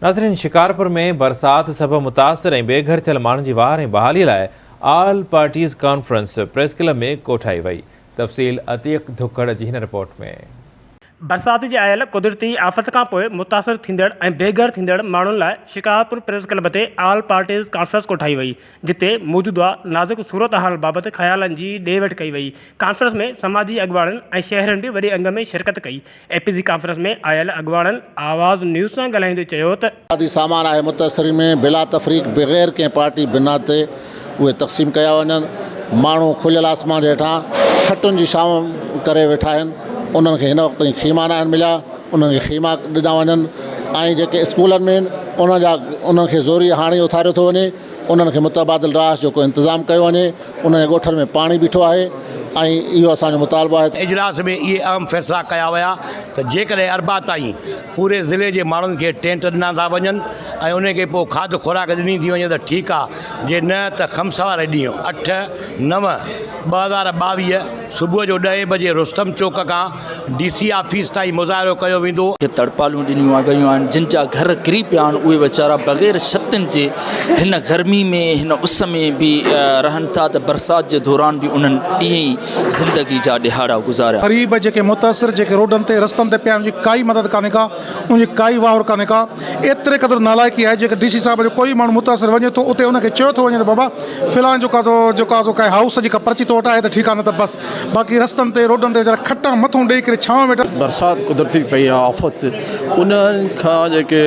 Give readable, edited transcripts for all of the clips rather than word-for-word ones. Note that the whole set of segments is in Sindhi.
ناظرين شڪارپور ۾ برسات سبب متاثر ۽ بي گهر ٿيل ماڻهن جي واهر ۽ بحالي لاء all parties conference press club ۾ ڪوٺائي وئي. تفصيل عتيق ڌڪڙ جي هن رپورٽ ۾. برسات جي آيل قدرتي آفت کانپوء متاثر ٿيندڙ ۽ بي گهر ٿيندڙ ماڻهن لاء شڪارپور پريس ڪلب تي آل پارٽيز ڪانفرنس ڪوٺائي وئي، جتي موجوده نازڪ صورتحال بابت خيالن جي ڏي وٺ ڪئي وئي. ڪانفرنس ۾ سماجي اڳواڻن ۽ شهرين به وڏي انگ ۾ شرڪت ڪئي. اي پي سي ڪانفرنس ۾ آيل اڳواڻن آواز نيوز سان ڳالهائيندي چيو ته. امدادي سامان آهي متاثرين ۾ بلا تفريق بغير ڪنهن پارٽي بنياد تي اهي تقسيم ڪيا وڃن، ماڻهو کليل آسمان جي هيٺان کٽن جي ڇانو ڪري ويٺا آهن، انهن کي هن وقت تائين خيما ناهن مليا، انهن کي خيما ڏنا وڃن ۽ جيڪي اسڪولن ۾ آهن انهن جا انهن کي زوريء هاڻي اٿاريو ٿو وڃي، انهن کي متبادل رهائش جو ڪو انتظام ڪيو وڃي، انهن جي ڳوٺن ۾ پاڻي بيٺو آهي ۽ اهو اسان جو مطالبو آهي. اجلاس ۾ اهي اهم فيصلا ڪيا ويا ته جيڪڏهن اربع تائين پوري ضلعي جي ماڻهن کي ٽينٽ ڏنا ٿا وڃن ۽ انهن کي پوء کاڌ خوراڪ ڏني ٿي وڃي ته ٺيڪ آ جي نه ته خمس واري ڏينهن اٺ نو 2022 صبح جو ڏهين بجي رستم چوڪ کان ڊي سي آفيس تائين مظاهرو ڪيو ويندو. کي تڙپالون ڏنيون ويون آهن جن جا گهر ڪري پيا آهن اهي ويچارا بغير ڇتن جي هن گرمي ۾ هن اس ۾ به رهن ٿا ته برسات جي دوران به انهن ائين ئي زندگي جا ڏهاڙا گذاريا. غريب جيڪي متاثر جيڪي روڊن تي رستن تي پيا آهن ان جي ڪائي مدد ڪانهي ڪا ان جي ڪائي واهر ڪانهي ڪا ايتري قدر نالائقي آهي جيڪي ڊي سي صاحب جو ڪوئي ماڻهو متاثر وڃي ٿو اتي ان کي چيو ٿو وڃي ته بابا فلاڻي جو ڪا جو ڪا ڪنهن هائوس جي ڪا پرچي تو وٽ آهي ته ٺيڪ آهي نه ته بس باقي رستن تي روڊن تي ويچارا کٽان مٿون ڏئي ڪري ڇانو ويٺا برسات قدرتي پئي آهي آفت انهن کان جيڪي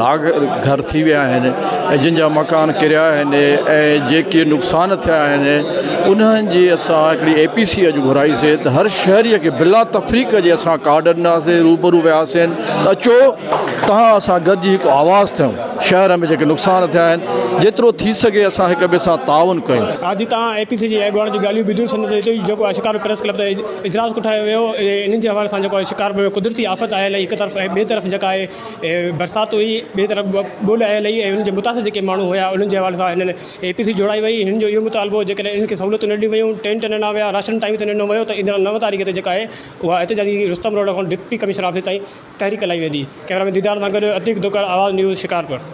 لاڳ گهر ٿي ويا آهن ۽ جن جا مڪان ڪريا آهن ۽ جيڪي نقصان ٿيا آهن انهن جي اسان هڪڙي اي پي سي اڄ گهرائيسي ته هر شهري کي بلا تفريق جي اسان ڪارڊ ڏناسي روبرو وياسين ته اچو توهان اسان گڏجي هڪ آواز ٿيون شهر ۾ جيڪي نقصان ٿيا آهن جيترو ٿي سگهي اسان هڪ ٻئي سان تعاون ڪيون. اڄ توهان اي پي سي جي اڳواڻن جون ڳالهيون ٻڌيون سندس هتي ئي جيڪو آهي شڪارپور پريس ڪلب تي اجلاس ڪوٺايو ويو انهن جي حوالي سان جيڪو آهي شڪارپور ۾ قدرتي آفت آيل هئي هڪ طرف ۽ ٻئي طرف جيڪا آهي برسات هئي ٻئي طرف ٻوڏ آيل هئي ۽ انهن جي متاثر جيڪي ماڻهو هيا انهن جي حوالي سان هنن اي پي سي جوڙائي وئي هنن جو اهو مطالبو هو جيڪڏهن انهن کي سهولتون نه ڏنيون ويون ٽينٽ نه ڏنا ويا راشن ٽائيم تي نه ڏنو ويو ته ايندڙ نو تاريخ تي جيڪا آهي اها احتجاجي رستم روڊ کان ڊپٽي ڪمشنر آفيس تائين تحريڪ هلائي ويندي. ڪئميرا مين ديدار سان گڏ عتيق دوڪڙ، آواز نيوز، شڪارپور.